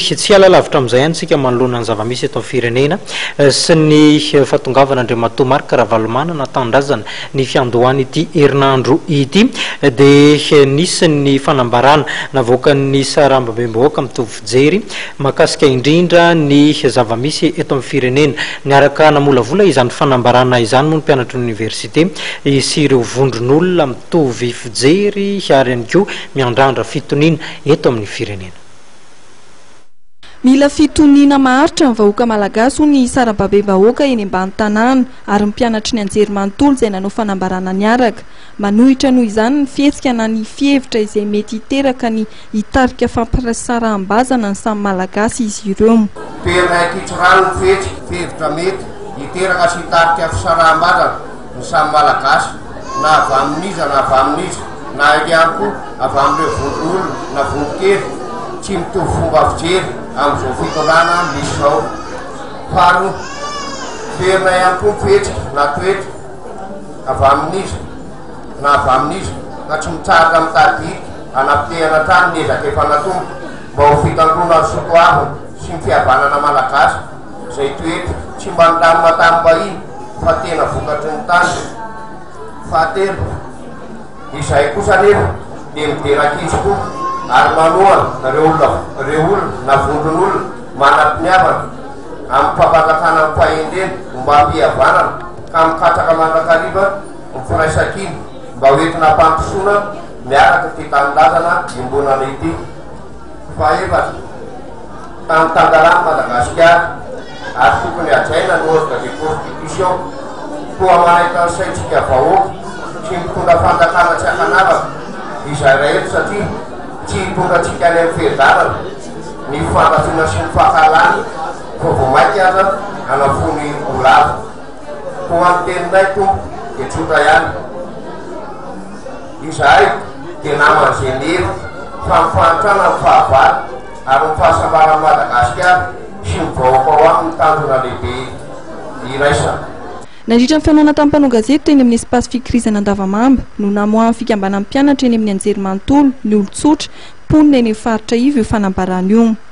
Tsy hiala lavitra amin'izay ihany isika manoloana ny zava-misy eto amin'ny firenena sy ny fahatongavan'Andriamatoa Marc Ravalomanana an-tanindrazana ny fiandohan'ity herinandro ity dia nisy ny fanambarana navoakan'ny sarambabem-bahoaka mitovy fijery mahakasika indrindra ny zava-misy eto amin'ny firenena. Niaraka namolavola izany fanambarana izany moa ny mpianatry ny oniversite sy ireo vondron'olona mitovy fijery ary ihany koa miandrandra fitoniana eto amin'ny firenena. Mila fitoniana maharitra ny vahoaka malagasy hoy ny sarambabem-bahoaka eny ambany tanàna ary ny mpianatry ny anjerimanontolo izay nanao fanambarana niaraka. Manohitra noho izany ny fihetsika na ny fihevitra izay mety hiteraka ny hitarika fampisaraham-bazana ny samy malagasy izy ireo. Toerana ankitsirano ny fihetsika, fihevitra mety hiteraka sy hitarika fisaraham-bazana ny samy malagasy na avy amin'iza na avy amin'iza. na ihany koa avy amin'ireo vondron'olona na vondron-kery tsy mitovy fomba fijery amin'izao fitondrana misy izao. Faharoa, toherina ihany koa ny fihetsika na toetra avy amin'iza na avy amin'iza ka tsy mitsahatra mitady hirika hanapotehana hatrany ny ezaka efa natomboka mba ho fitandroana ny soatoavina sy ny fihavanana malagasy izay toetra tsy mba nilamina tamim-bahiny fa tena vokatry ny tany. Fahatelo, izahay kosa anefa dia midera ankizy koa ary manohana ireo olona ireo olona na vondron'olona manam-piniavana amin'ny fampanjakana ny fahendrena ombam-pihavanana ka mikatsaka mandrakariva ny firaisankina mba ho entina hampandrosoana miaraka ity tanindrazana iombonana ity. Fahefatra, tany tan-dalàna Madagasikara ary tokony hajaina ny ordre de constitution. Toa manaitra ny saintsika vahoaka sy ny mpitondra fanjakana tsy ankanavaka izay rehetra satria tsy hitondra antsika any amin'ny fiadanana ny fandrafiana sy ny fankahalana fa vao mainka aza hanafohy ny ho lava. Koa ny teninay Tompo dia tsotra ihany. Izahay dia naman'izay mihevitra fa ny fahantrana no fahavalo ary ny fahasambaran'i Madagasikara sy ny vahoaka ao aminy no tanjona lehibe iraisana. Nandritra ny fihaonana tamin'ny mpanao gazety teny amin'ny Espace Fikirizana Andavamamba no namoahan'ny fikambanan'ny mpianatra eny amin'ny Anjerimanontolo ny olon-tsotra mponina eny amin'ny faritra ivo io fanambarana io.